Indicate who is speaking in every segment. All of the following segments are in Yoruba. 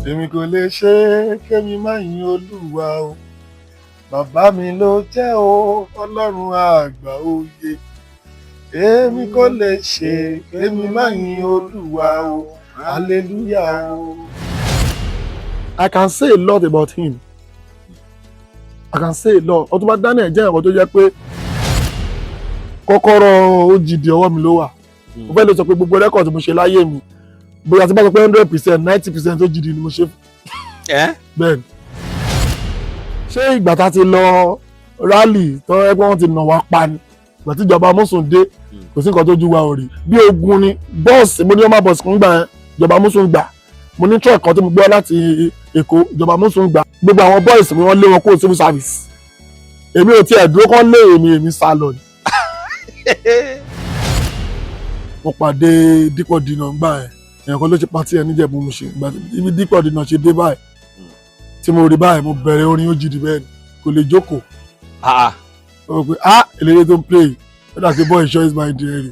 Speaker 1: Èmi kò lè ṣe é kémi má yin Olúwa o. Bàbá mi ló jẹ́ o, Ọlọ́run àgbà òye. Èmi kò lè ṣe é kémi má yin Olúwa o. Hallelujah o. I can say a lot about him. I can say a lot. Ọ̀túnba Daniel jẹ́ ẹ̀kọ́ tó jẹ́ pé kọ́kọ́rọ́ OGD ọwọ́ mi ló wà. Mo fẹ́ lè sọ pé gbogbo record mo ṣe láyé mi, bóyá tí bá sọ pé 100%, 90% OGD ni mo ṣe.
Speaker 2: Ẹ́.
Speaker 1: Bẹ́ẹ̀ ni. Ṣé ìgbà tá a ti lọ rally tó yẹ pé wọ́n ti nà wá pa ni? Ìgbà tí ìjọba Mùsùn dé, kò sí nǹkan tó ju wa ò rí. Bí ogun ni bọ́ọ̀sì, mo ní ọmọ bọ́ọ̀sì kan gbà yẹn, ìjọba Mùsùn gbà. Mo ní truck kan tí mo gbé wá láti Èkó, ìjọba Mùsùn gbà. Gbogbo àwọn boys mi, wọ́n lé wọn kúrò civil service. Èmi ò tiẹ̀ dúró kán lé èmi, èmi sá lọ ni. Mo pàdé Dípọ̀ Dínà gbà yẹn. Èèyàn kan ló ṣe party ẹ̀ níjẹ̀bú mo ṣe. Ìgbà tí ibi Dípọ̀ Dínà ṣe dé báyìí, tí mo rí báyìí, mo bẹ̀rẹ̀ orin OGD bẹ́ẹ̀ ni, kò lè jókòó.
Speaker 2: Ah.
Speaker 1: Ó rò pé, ah, eléré tó ń play yìí, ó dà pé boy choice my dear.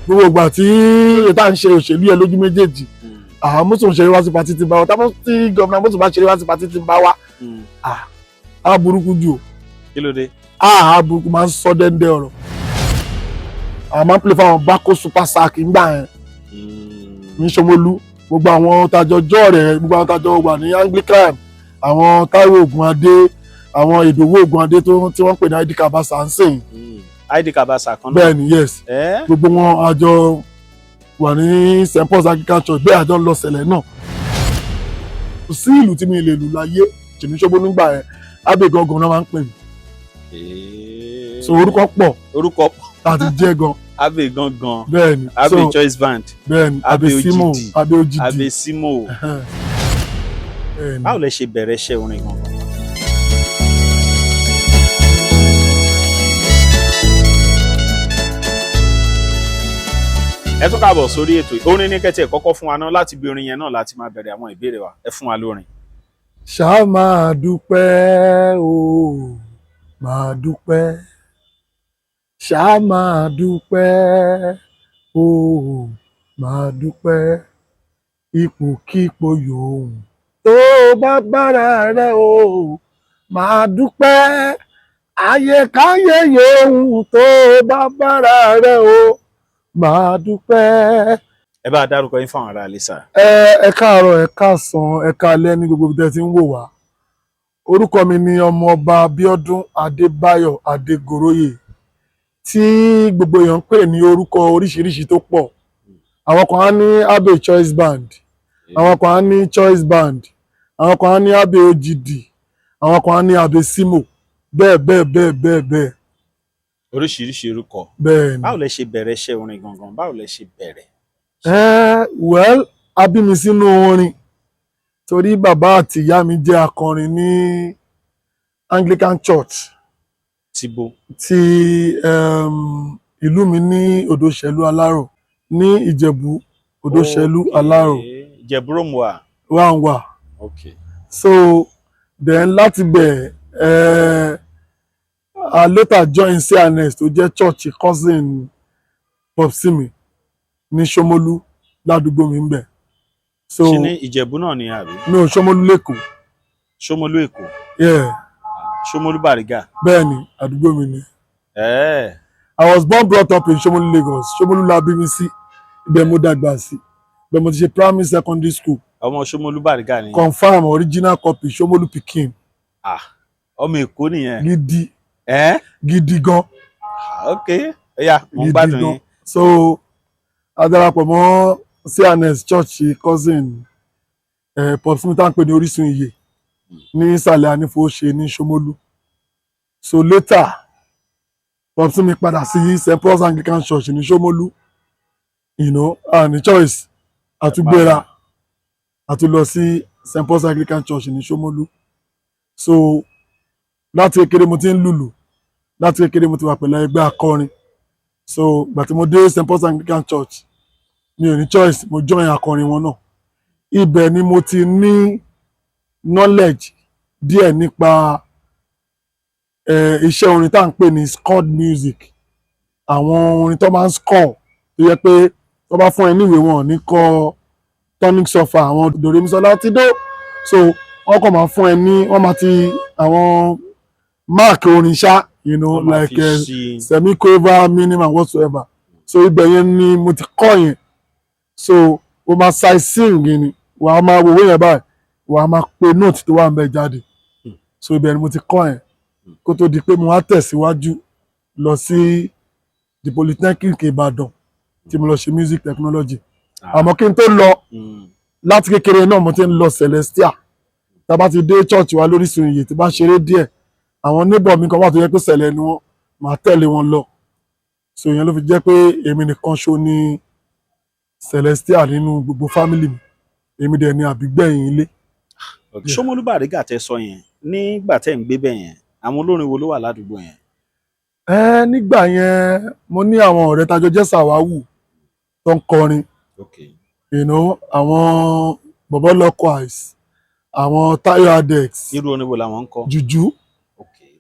Speaker 1: Gbogbo ìgbà tí ètò à ń ṣe òṣèlú yẹn lójú méjèèjì, àwọn mùsùlùmí ṣeré wá sí party tí ń bá wa, táwọn tí gómìnà mùsùlùmí bá ṣeré wá sí party tí ń bá wa, á burúkú jù o.
Speaker 2: Kí ló dé?
Speaker 1: Á burúkú, máa ń sọ dẹ́ndẹ́ ọ̀rọ̀. Àwọn máa ń play fáwọn Bako Super Sack ńgbà yẹn ní Ṣómólú. Gbogbo àwọn tajọ jọ́ rẹ̀, gbogbo àwọn tajọ wà ní Anglican, àwọn Táíwò Ògúnadé, àwọn Ìdòwú Ògúnadé tó tí wọ́n ń pè ní ID Kabasa ń sìn.
Speaker 2: ID Kabasa kan náà.
Speaker 1: Bẹ́ẹ̀ ni, yes.
Speaker 2: Ẹ́.
Speaker 1: Gbogbo wọn àjọ wà ní St Paul's Anglican Church, bẹ́ẹ̀ àjọ ń lọ sẹ̀lẹ̀ náà. Kò sí ìlú tí mi lè lù láyé tìmí Ṣómólú nígbà yẹn, Abbey gangan náà máa ń pè mí. So orúkọ pọ̀.
Speaker 2: Orúkọ
Speaker 1: láti jẹ́ gan.
Speaker 2: Abbey gangan.
Speaker 1: Bẹ́ẹ̀ ni.
Speaker 2: Abbey
Speaker 1: So
Speaker 2: Choice Band.
Speaker 1: Bẹ́ẹ̀ ni.
Speaker 2: Abbey
Speaker 1: Abbey Simo.
Speaker 2: OGD.
Speaker 1: Abbey OGD.
Speaker 2: Abbey Simo.
Speaker 1: Bẹ́ẹ̀ ni.
Speaker 2: Báwo lẹ ṣe bẹ̀rẹ̀ iṣẹ́ orin gangan? Ẹ tún káàbọ̀ sórí ètò yìí. Orin ní kẹ́tì ẹ̀ kọ́kọ́ fún wa náà, láti bí orin yẹn náà láti máa bẹ̀rẹ̀ àwọn ìbéèrè wa. Ẹ fún wa lórin.
Speaker 1: Ṣá máa dúpẹ́ o, máa dúpẹ́, ṣá máa dúpẹ́ o, máa dúpẹ́. Ipòkípò yòówù tó bá bára rẹ o, máa dúpẹ́. Àyèkáyè yòówù tó bá bára rẹ o, máa dúpẹ́.
Speaker 2: Ẹ bá a dárúkọ yín fáwọn ará ilé sà.
Speaker 1: Ẹ káàárọ̀, ẹ káàsán, ẹ káalẹ́ ní gbogbo ibi tẹ́ ti ń wò wá. Orúkọ mi ni Ọmọọba Bíọ́dún Adébáyọ̀ Adégoróyè, tí gbogbo èèyàn ń pè ní orúkọ oríṣiríṣi tó pọ̀. Àwọn kan á ní Abbey Choice Band, àwọn kan á ní Choice Band, àwọn kan á ní Abbey OGD, àwọn kan á ní Abbey Simo, bẹ́ẹ̀ bẹ́ẹ̀ bẹ́ẹ̀ bẹ́ẹ̀ bẹ́ẹ̀.
Speaker 2: Oríṣiríṣi orúkọ.
Speaker 1: Bẹ́ẹ̀ ni.
Speaker 2: Báwo lẹ ṣe bẹ̀rẹ̀ iṣẹ́ orin gangan? Báwo lẹ ṣe bẹ̀rẹ̀?
Speaker 1: Well, a bí mi sínú orin torí bàbá àti ìyá mi jẹ́ akọrin ní Anglican Church.
Speaker 2: Tíbo?
Speaker 1: Ti ìlú mi ní Odòṣèlú Alárò ní Ìjẹ̀bú, Odòṣèlú Alárò.
Speaker 2: Ìjẹ̀bú Ròmùwà.
Speaker 1: Wà ń wà. So then láti bẹ̀, I later join CNS tó jẹ́ church cousin popsi mi ní Ṣómólú, ládùúgbò mi ń bẹ̀. So
Speaker 2: Ṣé ní Ìjẹ̀bú náà ni àbí?
Speaker 1: Mi ò, Ṣómólú lẹ́kọ̀ọ́.
Speaker 2: Ṣómólú Èkó?
Speaker 1: Yeah.
Speaker 2: Ṣómólú Bàrígà?
Speaker 1: Bẹ́ẹ̀ ni, àdúgbò mi ni. I was born, brought up in Ṣómólú, Lagos. Ṣómólú la bí mi sí, ibẹ̀ mo dàgbà sí, ibẹ̀ mo ti ṣe primary, secondary school.
Speaker 2: Ọmọ Ṣómólú Bàrígà ni.
Speaker 1: Confam, original copy, Ṣómólú pikin.
Speaker 2: Ah, ọmọ Èkó nìyẹn.
Speaker 1: Gidi. Gidi gan.
Speaker 2: Ah, ok, ẹyà mo ń
Speaker 1: Gidi
Speaker 2: gbádùn
Speaker 1: gan.
Speaker 2: yín.
Speaker 1: So a darapọ̀ mọ́ CNS church cousin popsi mi tá à ń pè ní Orísun Ìyè ní ìsàlẹ̀ Ànífowóṣe ní Ṣómólú. So later, popsi mi padà sí St Paul's Anglican Church ní Ṣómólú, and the choice àtúgbéra àtúlọ sí St Paul's Anglican Church ní Ṣómólú. So láti kékeré mo ti ń lùlù, láti kékeré mo ti wà pẹ̀lú ẹgbẹ́ akọrin. So ìgbà tí mo dé St Paul's Anglican Church, mi ò ní choice, mo join akọrin wọn náà. Ibẹ̀ ni mo ti ní knowledge díẹ̀ nípa iṣẹ́ orin tá à ń pè ní scored music, àwọn orin tó máa ń score, tó yẹ pé tó bá fún ẹ níwèé, wọn ò ní kọ Tonic sol-fa, àwọn do re mi sol la ti do. So wọ́n kàn máa fún ẹ ní, wọ́n máa ti àwọn mark orin ṣá,
Speaker 2: Wọ́n máa
Speaker 1: like
Speaker 2: fi sí.
Speaker 1: semiquaver, minim and whatsoever. So ibẹ̀ yẹn ni mo ti kọ́ yẹn. So o máa sight sing ni, wà á máa wo owó yẹn báyìí, wà á máa pe note tó wà ń bẹ̀ jáde. So ibẹ̀ ni mo ti kọ́ yẹn, kó tó di pé mo wá tẹ̀síwájú lọ sí the Polytechnic Ìbàdàn tí mo lọ ṣe music technology. Àmọ́ kí n tó lọ, láti kékeré náà mo ti ń lọ Celestial. Tá a bá ti dé church wa lórísun Ìyè, tí bá ṣeré díẹ̀, àwọn neighbor mi kan wà tó yẹ pé Cele ni wọ́n, màá tẹ̀lé wọn lọ. So ìyẹn ló fi jẹ́ pé èmi nìkan ṣo ní Celestial nínú gbogbo family mi. Èmi dẹ̀ ni àbígbẹ̀yìn ilé.
Speaker 2: Ṣómólú Bàrígà tẹ́ sọ yẹn, nígbà tẹ́ ń gbé bẹ̀ yẹn, àwọn olórin wo ló wà ládùúgbò yẹn?
Speaker 1: Ẹ nígbà yẹn, mo ní àwọn ọ̀rẹ́ tajọ jẹ́ sàwáwù tó ń kọrin. Àwọn bọ̀bọ̀ Lockwise, àwọn Tayo Adex.
Speaker 2: Irú orin wo làwọn ń kọ?
Speaker 1: Jùjú.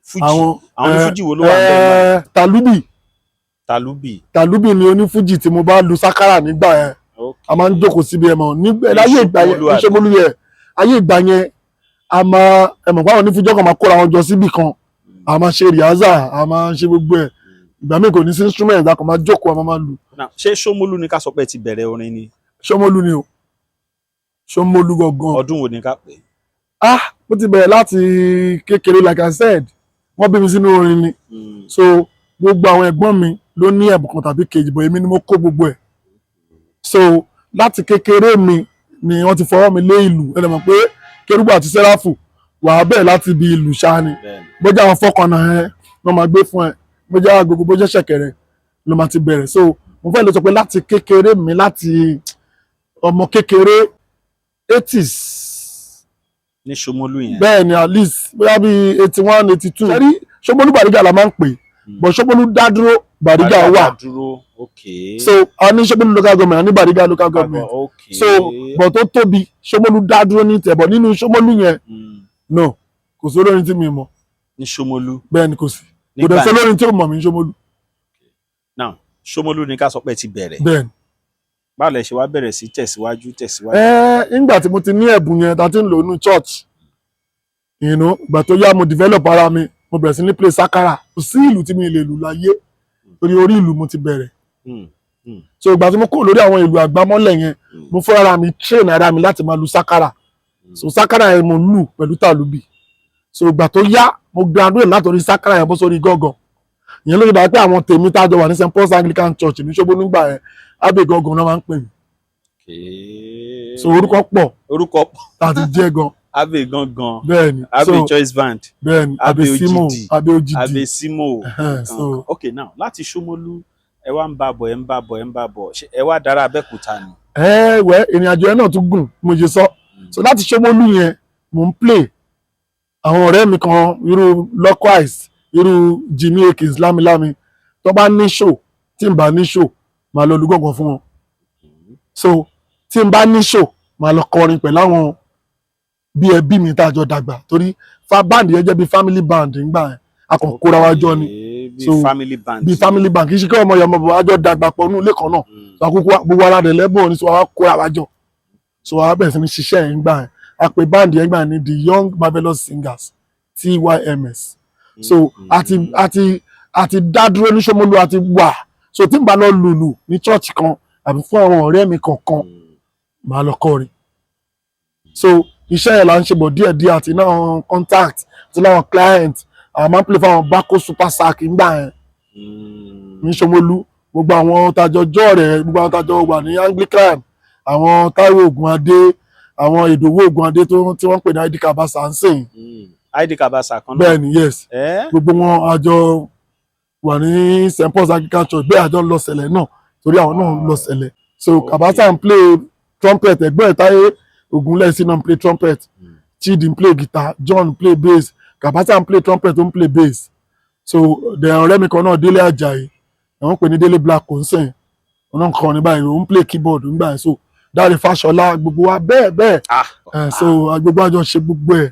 Speaker 2: Fuji.
Speaker 1: Àwọn
Speaker 2: Àwọn ní Fuji wo ló wà ń bẹ̀ náà?
Speaker 1: Talubi.
Speaker 2: Talubi.
Speaker 1: Talubi ni onífújì tí mo bá lu sákárà nígbà yẹn. A máa ń jókòó síbi, ẹ mọ̀, nígbà láyé ìgbà yẹn
Speaker 2: Ṣómólú
Speaker 1: ní
Speaker 2: àbí?
Speaker 1: Ṣómólú yẹn. Ayé ìgbà yẹn, a máa, ẹ mọ̀ pé àwọn onífújì kan máa kóra wọn jọ síbì kan, a máa ṣe rehearsal, a máa ṣe gbogbo ẹ̀. Ìgbà míì kò ní sí instrument, a kàn máa jókòó, a máa lù.
Speaker 2: Now, ṣé Ṣómólú ni ká sọ pé ẹ ti bẹ̀rẹ̀ orin ni?
Speaker 1: Ṣómólú ni o, Ṣómólú gangan.
Speaker 2: Ọdún wo ni ká pè é?
Speaker 1: Ah, mo ti bẹ̀rẹ̀ láti kékeré. Like I said, wọ́n bí mi sínú orin ni. So gbogbo àwọn ẹ̀gbọ́n mi ló ní ẹ̀bùn kan tàbí kejì, bọ̀ èmi ni mo kó gbogbo ẹ̀. So láti kékeré mi ni wọ́n ti fọwọ́ mi lé ìlù. Ẹ lè mọ̀ pé kérúbù àti sẹ́ráfù, wà á bẹ̀rẹ̀ láti ibi ìlù ṣáá ni. Bójá àwọn fọkànnà ẹ wọ́n máa gbé fún ẹ, bójá gbogbo, bójá ṣẹ̀kẹ̀rẹ̀ ló máa ti bẹ̀rẹ̀. So mo fẹ́ lè sọ pé láti kékeré mi, láti ọmọ kékeré, 80s.
Speaker 2: Ní Ṣómólú yẹn?
Speaker 1: Bẹ́ẹ̀ ni, at least bóyá bíi 81, 82. Ṣẹ́rí Ṣómólú Bàrígà la máa ń pè, but Ṣómólú dá dúró, Bàrígà wà.
Speaker 2: Dá dúró, ok.
Speaker 1: So a ní Ṣómólú local government, a ní Bàrígà local government. So but tó tóbi, Ṣómólú dá dúró ní tẹ̀, but nínú Ṣómólú yẹn, no, kò sí olórin tí mi mọ̀.
Speaker 2: Ní Ṣómólú?
Speaker 1: Bẹ́ẹ̀ ni, kò sí, kò dẹ̀
Speaker 2: Nígbà
Speaker 1: sí
Speaker 2: yẹn.
Speaker 1: olórin tí ò mọ̀ mí ní Ṣómólú.
Speaker 2: Now, Ṣómólú ni ká sọ pé ẹ ti bẹ̀rẹ̀?
Speaker 1: Bẹ́ẹ̀ ni.
Speaker 2: Báwo lẹ ṣe wá bẹ̀rẹ̀ sí tẹ̀síwájú, tẹ̀síwájú?
Speaker 1: Ẹ nígbà tí mo ti ní ẹ̀bùn yẹn, tá a ti ń lò nínú church, ìgbà tó yá, mo develop ara mi, mo bẹ̀rẹ̀ sí ní play sakara. Kò sí ìlù tí mi lè lù láyé, torí orí ìlù mo ti bẹ̀rẹ̀. So ìgbà tí mo kúrò lórí àwọn ìlù àgbámọ́lẹ̀ yẹn, mo fúnra ara mi train ara mi láti máa lu sakara. So sakara yẹn mo lù pẹ̀lú tàlùbì. So ìgbà tó yá, mo graduate látòrí sakara yẹn bọ́ sórí gángan. Ìyẹn ló fi dà pé àwọn tèmi tá a jọ wà ní St Paul's Anglican Church ní Ṣómólú nígbà yẹn, Abbey gángan náà máa ń pè mí. So orúkọ pọ̀
Speaker 2: Orúkọ
Speaker 1: tá a ti jẹ́ gan.
Speaker 2: Abbey gangan.
Speaker 1: Bẹ́ẹ̀ ni.
Speaker 2: Abbey
Speaker 1: So
Speaker 2: Choice Band.
Speaker 1: Bẹ́ẹ̀ ni.
Speaker 2: Abbey
Speaker 1: Abbey Simo.
Speaker 2: OGD.
Speaker 1: Abbey OGD.
Speaker 2: Abbey Simo.
Speaker 1: So
Speaker 2: Ok, now láti Ṣómólú, ẹ wá ń bá bọ̀, ẹ ń bá bọ̀, ẹ ń bá bọ̀, ṣé ẹ wá dára Abẹ́òkúta ni?
Speaker 1: Ẹ wẹ, ìrìn àjò yẹn náà tún gùn, mo ṣe sọ. So láti Ṣómólú yẹn, mò ń play, àwọn ọ̀rẹ́ mi kan, irú Lockwise, irú Jimmy Akins, Lámilámi, tó bá ní show, tí n bá ní show, màá lọ lu gángan fún wọn. So tí n bá ní show, màá lọ kọrin pẹ̀lú àwọn bí ẹbí mi tá a jọ dàgbà, torí fa band yẹn jẹ́ bí family band ńgbà yẹn, a kàn kóra wa jọ ni.
Speaker 2: Bí
Speaker 1: So,
Speaker 2: family band.
Speaker 1: Bí family band, kì í ṣe kí ọmọ ìyá ọmọ bàbá, a jọ dàgbà pọ̀ nínú ilé kan náà. So àkókò gbogbo ara rẹ̀ lẹ́bùn ní, so àwa kóra wa jọ. So àwa bẹ̀rẹ̀ sí ní ṣiṣẹ́ yẹn gbà yẹn. A pè band yẹn gbà yẹn ní The Young Marvelous Singers, TYMS. So àti dá dúró ní Ṣómólú, àti wà. So tí n bá lọ lùlù ní church kan àbí fún àwọn ọ̀rẹ́ mi kọ̀ọ̀kan, màá lọ kọrin. So iṣẹ́ yẹn là ń ṣe bọ̀ díẹ̀díẹ̀, àti náà contact àti láwọn client. Àwọn máa ń play fáwọn Bako Super Sack ńgbà yẹn ní Ṣómólú, gbogbo àwọn tajọ jọ rẹ, gbogbo àwọn tajọ wà ní Anglican, àwọn Táíwò Ògúnadé, àwọn Ìdòwú Ògúnadé tó tí wọ́n ń pè ní ID Kabasa ń sìn.
Speaker 2: ID Kabasa kan náà?
Speaker 1: Bẹ́ẹ̀ ni, yes.
Speaker 2: Ẹ́
Speaker 1: Gbogbo wọn àjọ wà ní St Paul's Anglican Church, bẹ́ẹ̀ àjọ ń lọ sẹ̀lẹ̀ náà, torí àwọn náà ń lọ sẹ̀lẹ̀. So Kabasa ń play trumpet, ẹ̀gbọ́n ẹ̀ Táyé Ògúnlẹ̀sí náà ń play trumpet, Chidi ń play guitar, John ń play bass. Kabasa ń play trumpet, ó ń play bass. So the ọ̀rẹ́ mi kan náà, Délé Àjàyí, àwọn ń pè ní Délé Black, kò ń sìn, òun náà ń kọrin báyìí, òun ń play keyboard nígbà yẹn. So Dáre Fáṣọlá, gbogbo wa bẹ́ẹ̀ bẹ́ẹ̀. So gbogbo àjọ ṣe gbogbo ẹ̀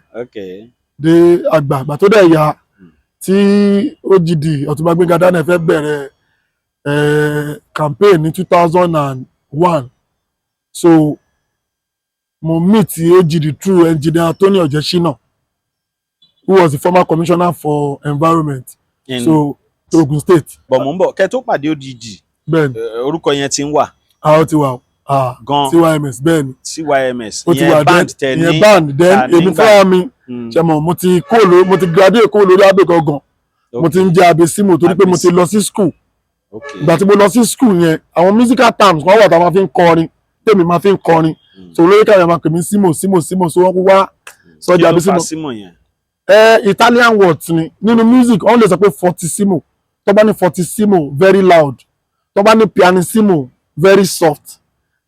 Speaker 1: dé àgbà. Àgbà tó dẹ̀ yá, tí OGD Ọ̀túnba Gbénga Daniel fẹ́ bẹ̀rẹ̀ campaign ní 2001, so Mo meet OGD through Engineer Tony Ojesina, who was the former commissioner for environment
Speaker 2: In,
Speaker 1: so Ogun State.
Speaker 2: Bọ̀ mò ń bọ̀, kẹ́ tó pàdé OGD,
Speaker 1: Bẹ́ẹ̀ni.
Speaker 2: Orúkọ yẹn ti ń wà
Speaker 1: Àwọn ti wà, ah,
Speaker 2: gan.
Speaker 1: CYMS, bẹ́ẹ̀ni.
Speaker 2: CYMS.
Speaker 1: Ó ti
Speaker 2: Ìyẹn
Speaker 1: wà.
Speaker 2: Band
Speaker 1: Then
Speaker 2: tẹ
Speaker 1: ìyẹn
Speaker 2: ní
Speaker 1: band. Then
Speaker 2: ta
Speaker 1: èmi
Speaker 2: nígbà
Speaker 1: fúnra mi, ṣe mọ̀, mo ti kó lórí, mo ti graduate kó lórí Abe gangan. Mo ti ń jẹ́ Abesimo torí pé mo ti lọ sí school. Ìgbà tí mo lọ sí school yẹn, àwọn musical terms kan wà tá a máa fi ń kọrin, tèmi máa fi ń kọrin. So olórí káyọ̀ máa pè mí Simo, Simo, Simo. So wọ́n kú wá sọ́jà
Speaker 2: Kí ló
Speaker 1: Abesimo.
Speaker 2: fa Simo yẹn?
Speaker 1: Ẹ Italian words ni. Nínú music, wọ́n lè sọ pé fortissimo. Tó bá ní fortissimo, very loud. Tó bá ní pianissimo, very soft.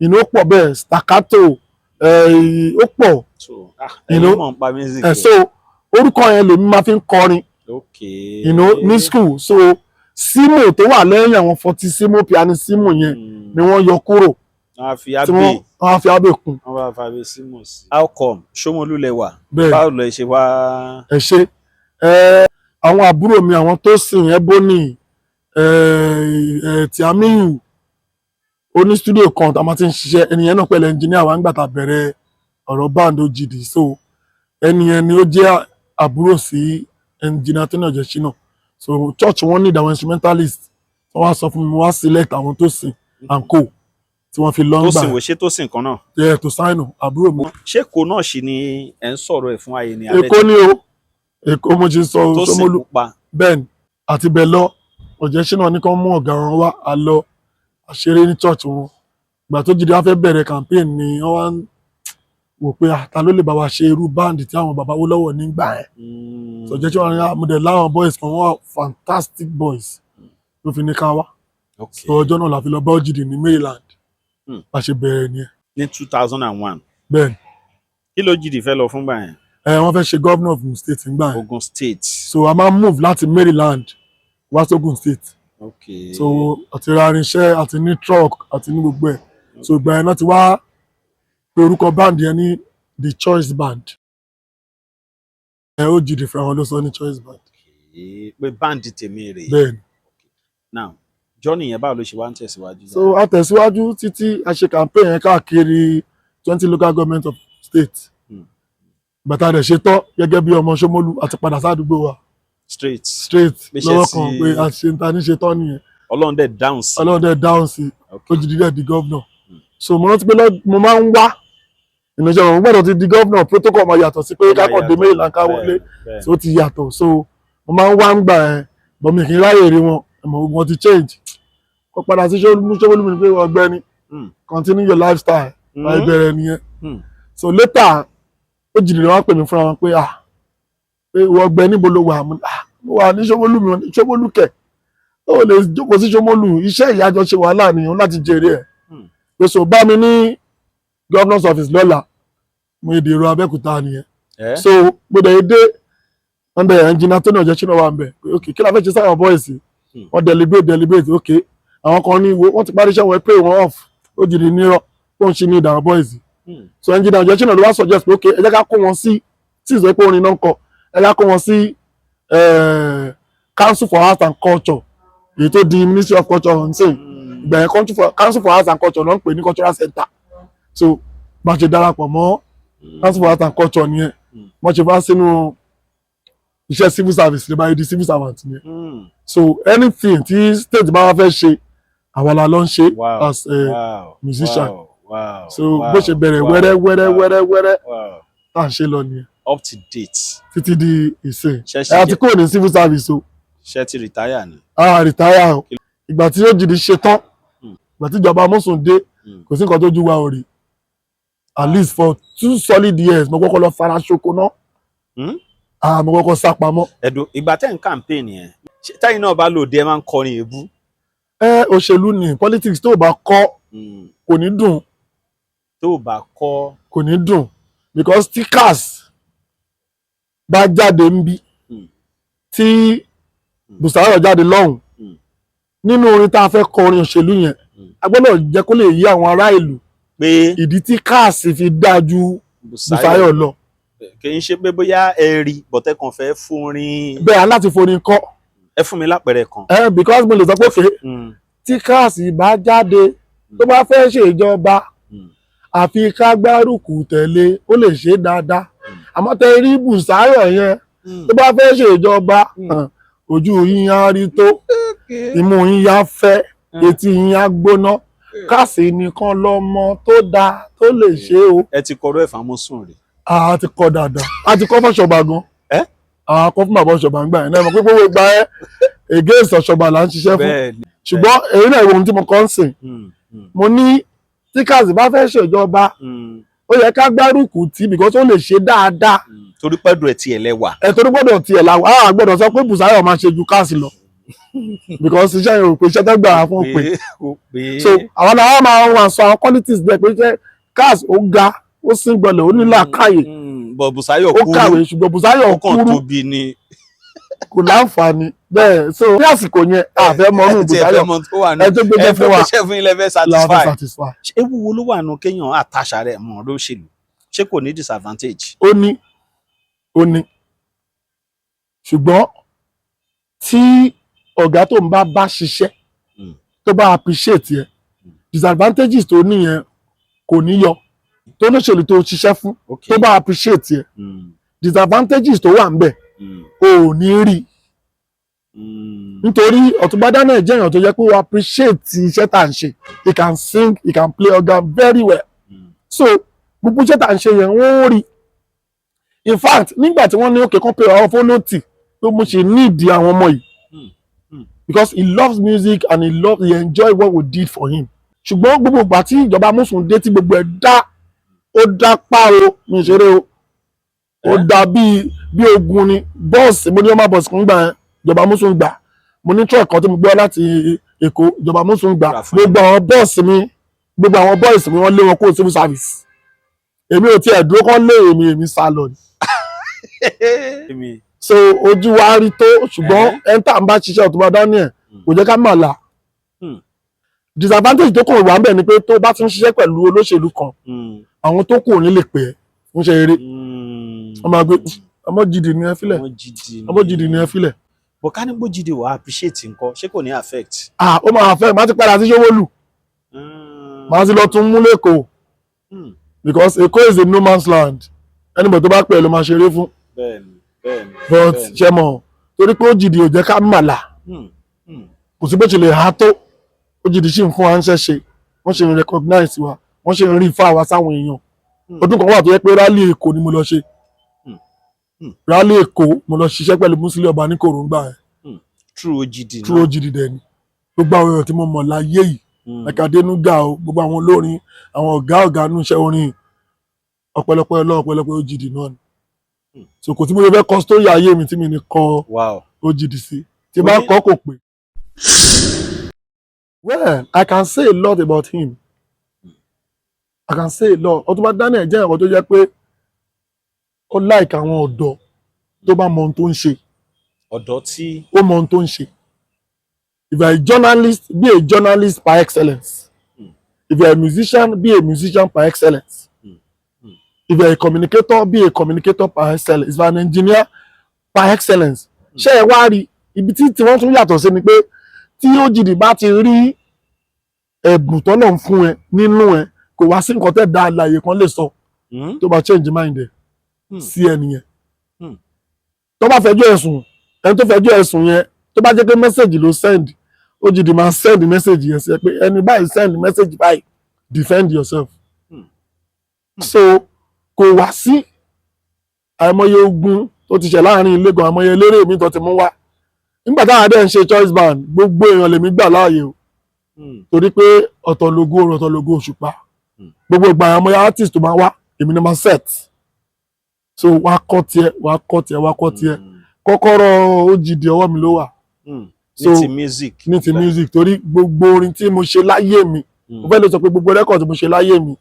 Speaker 1: Ó pọ̀ bẹ́ẹ̀, staccato, ó pọ̀.
Speaker 2: So ah,
Speaker 1: You
Speaker 2: ẹ̀yin
Speaker 1: know,
Speaker 2: mọ̀ nípa music.
Speaker 1: So orúkọ yẹn lèmi máa fi ń kọrin ní school. So simo tó wà lẹ́yìn àwọn fortissimo, pianissimo yẹn ni wọ́n yọ kúrò
Speaker 2: Wọ́n á fi
Speaker 1: tí
Speaker 2: Abe
Speaker 1: wọ́n á fi Abe kún.
Speaker 2: Wọ́n bá fi Abe Simo sí. How come? Ṣómolú lẹ wà?
Speaker 1: Bẹ́ẹ̀.
Speaker 2: Báwo lẹ ṣe wá?
Speaker 1: Ẹ ṣe. Ẹ àwọn àbúrò mi, àwọn tó sìn, Ebony, ẹ ẹ Tìámíyù, oní studio kan tá a máa ti ń ṣiṣẹ́. Ẹni yẹn náà pẹ̀lú engineer wa nígbà tá a bẹ̀rẹ̀ ọ̀rọ̀ band OGD. So ẹni yẹn ni ó jẹ́ àbúrò sí engineer tó náà jẹ́ Ṣínà. So church wọn need àwọn instrumentalist. Wọ́n wá sọ fún mi, mo wá select àwọn tó sìn and co tí wọ́n fi lọ ń
Speaker 2: Tó
Speaker 1: gbà.
Speaker 2: sìn wò, ṣé tó sìn kan náà?
Speaker 1: Ẹ tó sáìnù, àbúrò mi.
Speaker 2: Ṣé kò náà ṣì ni ẹ̀ ń sọ̀rọ̀ ẹ̀ fún ayé ni?
Speaker 1: Èkó ni o, Èkó mo ti sọ.
Speaker 2: Tó sìn
Speaker 1: Ṣómólú.
Speaker 2: Pupa.
Speaker 1: Bẹ́ẹ̀ni, àti bẹ́ẹ̀ lọ. Ọ̀jẹ̀ṣínà ní kán mú ọ̀gá wọn wá, a lọ àṣeré ní church wọn. Ìgbà tó jíde wá fẹ́ bẹ̀rẹ̀ campaign ni wọ́n wá ń wò pé, ah, ta ló lè bá wa ṣe irú band tí àwọn bàbá Awólọ́wọ̀ nígbà yẹn? Ọ̀jẹ̀ṣínà ní, ah, mo dẹ̀ láwọn boys kan, wọ́n wà fantastic boys, ló fi ní ká wá. So ọjọ́ náà la fi lọ bá OGD ní Maryland. Bá ṣe bẹ̀rẹ̀ nìyẹn.
Speaker 2: Ní 2001?
Speaker 1: Bẹ́ẹ̀ni.
Speaker 2: Kí ló jíde fẹ́ lọ fún gbà yẹn?
Speaker 1: Ẹ wọ́n fẹ́ ṣe governor of Ogun State nígbà yẹn.
Speaker 2: Ogun State.
Speaker 1: So a máa move láti Maryland wá sógun State. So àti ra irinṣẹ́, àti ní truck, àti ní gbogbo ẹ̀. So ìgbà yẹn náà ti wá pé orúkọ band yẹn ní The Choice Band. Ẹ ó jìdí fún àwọn ló sọ ní Choice Band.
Speaker 2: Okay. Pé band tèmi rèé.
Speaker 1: Bẹ́ẹ̀ni.
Speaker 2: Now, journey yẹn, báwo ló ṣe wá ń tẹ̀síwájú?
Speaker 1: So a tẹ̀síwájú títí a ṣe campaign yẹn káàkiri 20 local government of state. Bàtà rẹ̀ ṣe tán, gẹ́gẹ́ bí ọmọ Ṣómólú, àti padà sádùúgbò wa.
Speaker 2: Straight.
Speaker 1: Straight.
Speaker 2: Pé ṣe
Speaker 1: lọ́wọ́
Speaker 2: ti-
Speaker 1: kan pé a ṣe ń ta ní ṣe tán nìyẹn.
Speaker 2: Ọlọ́run dẹ̀ dáhùn sí.
Speaker 1: Ọlọ́run dẹ̀ dáhùn sí. Ó ti di dẹ̀ di governor. So mo rántí pé mo máa ń wá ìnáṣẹ́ wọn gbọ́dọ̀ ti di governor, protocol máa yàtọ̀ sí pé kákọ̀ dé Maryland ká wọlé. So ó ti yàtọ̀. So mo máa ń wá ń gbà ẹ̀ bọ̀, mi kì í ráyè rí wọn. Ẹ̀mọ̀ wọn ti change, kó padà sí Ṣómólú mi ni pé, ọ̀gbẹ́ni, continue your lifestyle. Láì bẹ̀rẹ̀ nìyẹn. So later, ó jìnnà wá pè mí fúnra wọn pé, ah, pé ìwọ ọ̀gbẹ́ni, níbo ló wà? Mo ní, ah, mo wà ní Ṣómólú. Mi ní Ṣómólú kẹ̀, ó lè jókòó sí Ṣómólú, iṣẹ́ ìyájọ́ ṣe wàhálà nìyẹn láti jèrè ẹ̀. Pé so bá mi ní governor's office lọ́la. Mo èdè èrò Abẹ́òkúta nìyẹn. So mo dẹ̀ dé, wọ́n bẹ̀, engineer tó ní ọ̀jẹ̀ ṣínà wà ń bẹ̀ pé, ok, kí la fẹ́ ṣe sáwọn boys? Wọ́n deliberate, deliberate. Ok, àwọn kan ní wo wọ́n ti parí iṣẹ́ wọn, pay wọn off. Ó jìnnì nírọ̀ tó ń ṣe ní ìdàrọ̀ boys. So engineer ọ̀jẹ̀ ṣínà ló wá suggest pé, ok, ẹ jẹ́ ká kó wọn sí tí ìsọ pé orin náà ń kọ, ẹ jẹ́ ká kó wọn sí Council for Arts and Culture, èyí tó di Ministry of Culture ń sìn. Ìgbà yẹn, Council for Arts and Culture ló ń pè ní cultural center. So bá ṣe darapọ̀ mọ́ Council for Arts and Culture nìyẹn. Wọ́n ṣe bá sínú iṣẹ́ civil service lè bá yẹ di civil servant nìyẹn. So anything tí state bá wá fẹ́ ṣe, àwa la lọ ń ṣe as a musician. So bó ṣe bẹ̀rẹ̀ wẹ́rẹ́ wẹ́rẹ́ wẹ́rẹ́ wẹ́rẹ́ tá à ń ṣe lọ nìyẹn.
Speaker 2: Up to date.
Speaker 1: Títí di ìsìn.
Speaker 2: Ṣé
Speaker 1: Ẹ àti kúrò ní civil service o.
Speaker 2: Ṣé ti retire ni?
Speaker 1: A retire o. Ìgbà tí ó jìdí ṣe tán, ìgbà tí ìjọba Mọ́sùn dé, kò sí nǹkan tó ju wa ò rí. At least for 2 solid years, mo kọ́kọ́ lọ fara ṣoko náà. Ah, mo kọ́kọ́ sá pamọ́.
Speaker 2: Ẹ̀dùn ìgbà tẹ́ ń campaign yẹn, ṣé tẹ́yìn náà bá lòdì, ẹ máa ń kọrin èébú?
Speaker 1: Ẹ òṣèlú ni politics, tó o bá kọ́ kò ní dùn.
Speaker 2: Tó o bá kọ́.
Speaker 1: Kò ní dùn, because tí cars bá jáde ń bí, tí Bùsàrọ̀ jáde lọ́hùn, nínú orin tá a fẹ́ kọ, orin òṣèlú yẹn, a gbọ́dọ̀ jẹ́ kó lè yí àwọn ará ìlú
Speaker 2: pé
Speaker 1: ìdí tí cars fi dáa ju Bùsáyọ̀ lọ.
Speaker 2: Kì í ṣe pé bóyá ẹ rí bọ̀tẹ́ kan fẹ́ fún
Speaker 1: Bẹ́ẹ̀, aláti forin kọ́.
Speaker 2: Ẹ fún mi lápẹẹrẹ kan.
Speaker 1: Ẹ because mo lè sọ pé, tí cars bá jáde, tó bá fẹ́ ṣèjọba, Àfi ká gbárùkù tẹ̀lé, ó lè ṣe é dáadáa. Àmọ́ tẹ rí Bùsáyọ̀ yẹn, tó bá fẹ́ ṣèjọba, ojú yín á rí tó, imú yín á fẹ́, etí yín á gbóná. Káàsì nìkan lọmọ tó dáa tó lè ṣe o.
Speaker 2: Ẹ ti kọrọ ẹ̀fà mọ́ sùn rè?
Speaker 1: A ti kọ dáadáa, a ti kọ́ fọ́ṣọba gan.
Speaker 2: Ẹ́?
Speaker 1: A kọ́ fún bàbá Ọ̀ṣọ́ba ń gbà yẹn náà, mọ̀ pé gbogbo ìgbà ẹ against Ọ̀ṣọ́ba là ń ṣiṣẹ́ fún. Ṣùgbọ́n èyí náà, ìwọ̀n tí mo kọ́ ń sìn, mo ní tí Káàsì bá fẹ́ ṣèjọba, ó yẹ ká gbárùkù tí because ó lè ṣe dáadáa.
Speaker 2: Torí pẹ́ẹ́dù ẹ̀ tiẹ̀ lẹ́wà.
Speaker 1: Ẹ torí gbọ́dọ̀ tiẹ̀ la a gbọ́dọ̀ sọ pé Bùsáyọ̀ máa ṣe ju Káàsì lọ because iṣẹ́ yẹn ò pé, iṣẹ́ tó gbà á fún pé.
Speaker 2: Ó pé.
Speaker 1: So àwọn làwọn máa wà sọ àwọn qualities bẹ́ẹ̀ pé iṣẹ́ Káàsì, ó ga, ó sín gbọlẹ̀, ó ní làákàyè.
Speaker 2: Bọ̀ Bùsáyọ̀
Speaker 1: Ó
Speaker 2: kúrú.
Speaker 1: kàwé, ṣùgbọ́n Bùsáyọ̀
Speaker 2: Ó kàn
Speaker 1: kúrú.
Speaker 2: tóbi ni.
Speaker 1: Kò láǹfààní bẹ́ẹ̀. So ní àsìkò yẹn, àfẹ́ mọ́nú
Speaker 2: Ẹ tiẹ̀ fẹ́
Speaker 1: Bùsáyọ̀.
Speaker 2: mọ tó wà ní.
Speaker 1: Ẹ tó gbé
Speaker 2: Ẹ
Speaker 1: jẹ́
Speaker 2: fẹ́
Speaker 1: fún wa
Speaker 2: gbéṣẹ́ fún ilẹ̀ fẹ́
Speaker 1: la fẹ́
Speaker 2: satisfy.
Speaker 1: satisfy.
Speaker 2: Ṣé ewu wo ló wà nù kéèyàn àtàṣà rẹ̀ mọ̀ lóṣèlú? Ṣé kò ní disadvantage?
Speaker 1: Ó ní, ó ní, ṣùgbọ́n tí ọ̀gá tó ń bá ṣiṣẹ́ tó bá appreciate yẹ, disadvantages tó ní yẹn kò ní yọ. Tó lóṣèlú tó ṣiṣẹ́ fún, tó bá appreciate yẹ, disadvantages tó wà ń bẹ̀ o ò ní rí, nítorí Ọ̀túnba Daniel jẹ́ èèyàn tó jẹ́ pé ó appreciate iṣẹ́ tá à ń ṣe. He can sing, he can play organ very well. So gbogbo iṣẹ́ tá à ń ṣe yẹn, wọ́n rí. In fact, nígbà tí wọ́n ní òkè kan pé àwọn fọlọ́tì tó mo ṣe nídìí àwọn ọmọ yìí because he loves music and he enjoy what we did for him. Ṣùgbọ́n gbogbo ìgbà tí ìjọba Mùsùlùmí dé, tí gbogbo ẹ̀ dá, ó dá páro mi ṣeré o, ó dá bíi ogun ni. Bọ́ọ̀sì mo ní, ọmọ bọ́ọ̀sì kan gbà yẹn, ìjọba Mùsùlùmí gbà. Mo ní truck kan tí mo gbé wá láti Èkó, ìjọba Mùsùlùmí gbà.
Speaker 2: Rà fún yín.
Speaker 1: Gbogbo àwọn bọ́ọ̀sì mi, gbogbo àwọn boys mi, wọ́n lé wọn kúrò civil service. Èmi ò tiẹ̀ dúró kán lé èmi, èmi sá lọ ni.
Speaker 2: Èmi.
Speaker 1: So ojú wa rí tó, ṣùgbọ́n ẹni tá à ń bá ṣiṣẹ́, Ọ̀túnba Daniel, kò jẹ́ ká mà là. Disadvantage tó kàn wà ń bẹ̀ ni pé tó bá ti ń ṣiṣẹ́ pẹ̀lú olóṣèlú kan, àwọn tó kù ò ní lè pè é ń ṣe eré. Wọ́n máa gbé ọmọ jìdì ní ẹ fílẹ̀.
Speaker 2: Ọmọ jìdì.
Speaker 1: Ọmọ jìdì ní ẹ fílẹ̀.
Speaker 2: Bọ̀ ká ní bó jìdì wà appreciate nǹkan, ṣé kò ní affect?
Speaker 1: Ah, ó máa fẹ́, máa ti padà sí Ṣówólù, máa ti lọ tún mú lẹ́kọ̀ọ́ because Èkó is a no man's land. Anybody tó bá pè é ló máa ṣeré fún.
Speaker 2: bẹ́ẹ̀ni bẹ́ẹ̀ni.
Speaker 1: But
Speaker 2: bẹ́ẹ̀ni.
Speaker 1: ṣe mọ̀, torí pé ó jìdì ò jẹ́ ká màlà, kò sí bó ṣe lè há tó, ó jìdì sì ń fún wa ń ṣẹ́ṣe, wọ́n ṣe ń recognize wa, wọ́n ṣe ń rí ifá wa sáwọn èèyàn. Ọdún kan wà tó yẹ pé rally Èkó ni mo lọ ṣe. Rally Èkó mo lọ ṣiṣẹ́ pẹ̀lú Musili Ọba ní Kòróngbà ẹ̀.
Speaker 2: True OGD.
Speaker 1: True OGD dẹ̀ ni. Gbogbo àwọn èèyàn tí mo mọ̀ láyé yìí, ẹ̀ka Dénúgà o, gbogbo àwọn olórin, àwọn ọ̀gá ọ̀gá nínú iṣẹ́ orin, ọ̀pẹ̀lọpẹ̀ Ọlọ́run, ọ̀pẹ̀lọpẹ̀ OGD náà ni. So kò tí mo fẹ́ kọ story ayé mi tí mi ní kọ OGD sí, tí bá kọ kò pé. Well, I can say a lot about him. I can say a lot. Ọ̀túnba Daniel jẹ́ ẹ̀kọ́ tó jẹ́ pé ó like àwọn ọ̀dọ́ tó bá mọ ohun tó ń ṣe.
Speaker 2: Ọ̀dọ́ tí
Speaker 1: Ó mọ ohun tó ń ṣe. If you are a journalist, be a journalist par excellence. If you are a musician, be a musician par excellence. If you are a communicator, be a communicator par excellence. If you are an engineer, par excellence. Ṣé ẹ wá rí ibi tí wọ́n tún yàtọ̀ sí ni pé tí OGD bá ti rí ẹ̀bùn tọ́lọ̀ ń fún ẹ nínú ẹ, kò wá sí nǹkan tẹ́ da àlàyé kan lè sọ tó bá change mind ẹ sí ẹnìyẹn. Tó bá fẹjọ́ ẹ̀sùn, ẹni tó fẹjọ́ ẹ̀sùn yẹn, tó bá jẹ́ pé message ló send, OGD máa send message yẹn sí ẹ pé ẹni báyìí send message báyìí, defend yourself. So kò wá sí àìmọye ogun tó ti ṣẹ̀ láàrin ilé gan, àìmọye eléré mi tó ti mú wá nígbà táwọn adé ń ṣe choice band. Gbogbo èèyàn lèmi gbà láàyè o, torí pé ọ̀tọ̀ lógo oòrùn, ọ̀tọ̀ lógo òṣùpá. Gbogbo ìgbà, àìmọye artist tó máa wá, èmi ni máa set. So wàá kọ́ tiẹ̀, wàá kọ́ tiẹ̀, wàá kọ́ tiẹ̀. Kọ́kọ́rọ́ OGD ọwọ́ mi ló wà.
Speaker 2: Ní ti music.
Speaker 1: Ní ti music, torí gbogbo orin tí mo ṣe láyé mi, mo fẹ́ lè sọ pé gbogbo record tí mo ṣe láyé mi,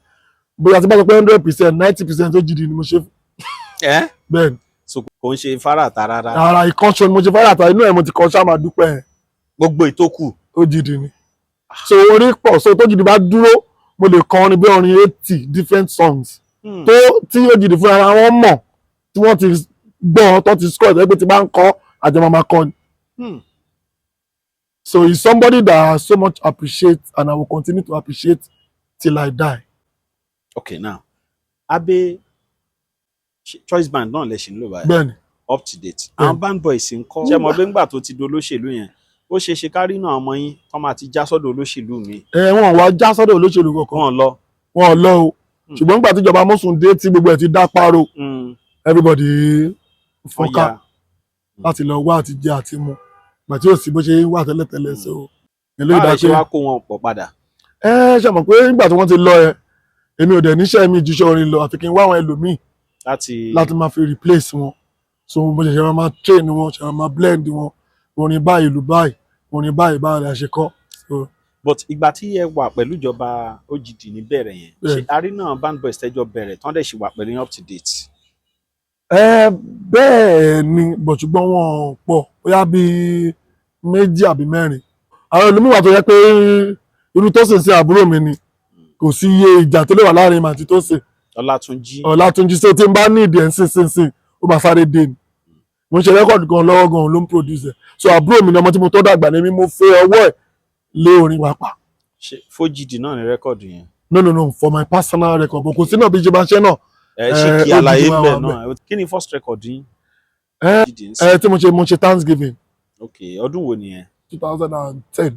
Speaker 1: bóyá tí bá sọ pé 100%, 90% OGD ni mo ṣe.
Speaker 2: Ẹ́?
Speaker 1: Bẹ́ẹ̀ ni.
Speaker 2: So kò ń ṣe fáràtà rárá.
Speaker 1: Ara ìkànṣọ ni mo ṣe fẹ́ ràtà, inú ẹ̀ mo ti kọ́ ṣá máa dúpẹ́ ẹ̀.
Speaker 2: Gbogbo ìtókù.
Speaker 1: OGD ni. So orin pọ̀, so tóGD bá dúró, mo lè kọ orin bí orin 80 different songs tó tí OGD fúnra wọn mọ̀, tí wọ́n ti gbọ́, tó ti score ẹ̀ pé tí bá ń kọ́, àjọ máa kọ́ ni. So he's somebody that I so much appreciate and I will continue to appreciate till I die.
Speaker 2: Okay, now Abbey Choice Band náà lẹ ṣì ń lò báyìí?
Speaker 1: Bẹ́ẹ̀ni.
Speaker 2: Up to date. Àwọn band boys ń kọ́? Ṣé mo pé ńgbà tó ti di olóṣèlú yẹn, ó ṣeé ṣe kárí náà ọmọ yín kọ́ máa ti já sọ́dọ̀ olóṣèlú mi?
Speaker 1: Ẹ wọn wá já sọ́dọ̀ olóṣèlú kankan.
Speaker 2: Wọn lọ.
Speaker 1: Wọn ò lọ o, ṣùgbọ́n nígbà tíjọba Mọ́sùn dé, tí gbogbo ẹ̀ ti dá páro, everybody
Speaker 2: Wọ́n
Speaker 1: fọ́nká
Speaker 2: ya.
Speaker 1: láti lọ wá àti jẹ àti mu, gbà tí ò sí bó ṣe wà tẹ́lẹ̀tẹ́lẹ̀. So èlò
Speaker 2: Báwo lẹ ṣe
Speaker 1: ìdájọ́
Speaker 2: wá kó wọn pọ̀ padà?
Speaker 1: Ẹ ṣe mọ̀ pé nígbà tí wọ́n ti lọ ẹ, èmi ò dẹ̀ níṣẹ́ mi jíṣẹ́ orin lọ, àfi kí n wá àwọn ẹlòmíì
Speaker 2: láti
Speaker 1: láti máa fi replace wọn. So mo ṣẹ̀ṣẹ̀ máa train wọn, ṣẹ̀ṣẹ̀ máa blend wọn, orin báyìí, ìlú báyìí, orin báyìí, báyìí la ṣe kọ́. So
Speaker 2: But ìgbà tí ẹ wà pẹ̀lú ìjọba OGD ní bẹ̀rẹ̀ yẹn, ṣe
Speaker 1: Bẹ́ẹ̀.
Speaker 2: àrí náà band boys tẹ́jọ́ bẹ̀rẹ̀ tán dẹ̀ ṣì wà pẹ̀lú yín up to date?
Speaker 1: Ẹ bẹ́ẹ̀ ni, but ṣùgbọ́n wọn pọ̀, bóyá bíi méjì àbí mẹ́rin. Àwọn ẹlòmíì wà tó yẹ pé irú tó sì ń ṣe àbúrò mi ni, kò sí iye ìjà tó lè wà láàrin màtí tó sì
Speaker 2: Ọlátúnjí.
Speaker 1: Ọlátúnjí. So tí n bá ní ìdí ẹ̀ ń sìn sìn sìn, ó máa sáré dé ni. Mo ń ṣe record gan lọ́wọ́ gan, ló ń produce ẹ̀. So àbúrò mi ni, ọmọ tí mo tọ́ dàgbà ní mi, mo fẹ́ ọwọ́ ẹ̀ lé orin wa pa.
Speaker 2: Ṣe f'OGD náà ní record yẹn?
Speaker 1: No, no, no, for my personal record, but kò sí náà bí ṣe máa ṣe náà.
Speaker 2: Ẹ ṣì kí
Speaker 1: OGD
Speaker 2: àlàyé
Speaker 1: máa
Speaker 2: ń bẹ̀
Speaker 1: wà.
Speaker 2: náà. Kí ni first record yín? OGD ń sìn.
Speaker 1: Ẹ tí mo ṣe Thanksgiving.
Speaker 2: Ok, ọdún wo nìyẹn?
Speaker 1: 2010.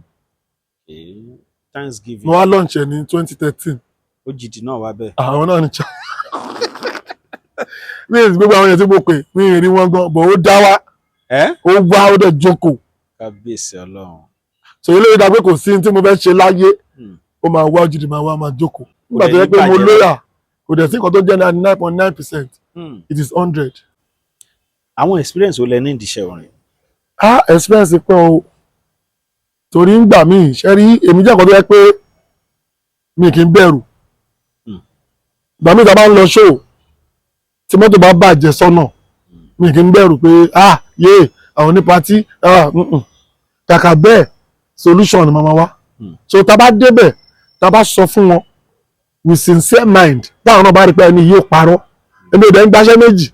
Speaker 2: Okay. Thanksgiving.
Speaker 1: Mo wá launch ẹ ní 2013.
Speaker 2: OGD náà wà bẹ́ẹ̀?
Speaker 1: Àwọn náà ní mi ì gbogbo àwọn èèyàn tí mo pè, mi ì rí wọn gan, but ó dá wá.
Speaker 2: Ẹ
Speaker 1: Ó wá, ó dẹ̀ jókòó.
Speaker 2: Kábíyèsí Ọlọ́run.
Speaker 1: So ilé ìdá pé kò sí ní tí mo fẹ́ ṣe láyé, ó máa wá, OGD máa wá, máa jókòó. Nígbà tó
Speaker 2: dẹ̀
Speaker 1: yẹ
Speaker 2: ní
Speaker 1: pé mo
Speaker 2: bàjẹ́.
Speaker 1: lóyà, kò dẹ̀ sí nǹkan tó jẹ́ 99.9%, it is 100.
Speaker 2: Àwọn experience wo lẹ ní ìdíṣẹ́ orin?
Speaker 1: Ah, experience pọ̀ o, torí ń gbà míì, ṣe rí, èmi jẹ́ nǹkan tó yẹ pé mi kì í bẹ̀rù. Ìgbà míì tá a bá ń lọ show, tí mọ́tò bá bàjẹ́ sọ́nà, mi kì í bẹ̀rù pé, ah, yé àwọn ní party, ah. Kàkà bẹ́ẹ̀, solution ni màmá wa. So tá a bá débẹ̀, tá a bá sọ fún wọn with sincere mind, táwọn náà bá rí pé ẹni yóò parọ́, èmi ò dẹ̀ ń gbaṣẹ́ méjì.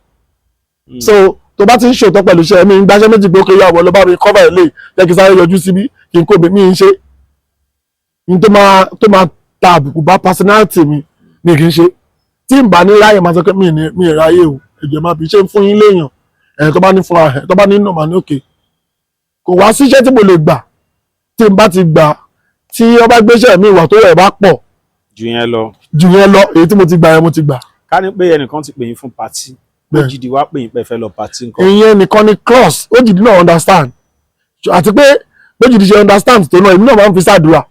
Speaker 1: So tó bá ti ń ṣòótọ́ pẹ̀lú iṣẹ́ mi, ń gbaṣẹ́ méjì pé ó kéré àwọn ọlọ́ba mi cover ẹ̀ lè jẹ́ kí sáré yọjú síbí kí n kó mi ń ṣe n tó máa ta àbùkù bá personality mi, mi kì í ṣe. Tí n bá ní ráyè, máa sọ pé mi ní mi ì ráyè o, ẹ̀jẹ̀ máa fi ṣe ń fún yín léèyàn ẹ̀ tó bá ní fúnra ẹ̀, tó bá ní nù, máa ní òkè. Kò wá síṣẹ́ tí mo lè gbà, tí n bá ti gbà, tí wọ́n bá gbéṣẹ́ mi ìwà tó rẹ̀ bá pọ̀
Speaker 2: Ju yẹn lọ.
Speaker 1: Jù yẹn lọ, èyí tí mo ti gbà yẹn, mo ti gbà.
Speaker 2: Ká ní pé ẹnìkan ti pè yín fún party,
Speaker 1: Bẹ́ẹ̀.
Speaker 2: OGD wá pè yín pé ẹ fẹ́ lọ party nǹkan.
Speaker 1: Ìyẹn nìkan ni cross. OGD náà understand, àti pé OGD ṣe understand tó náà, èmi náà máa ń fi ṣàdúrà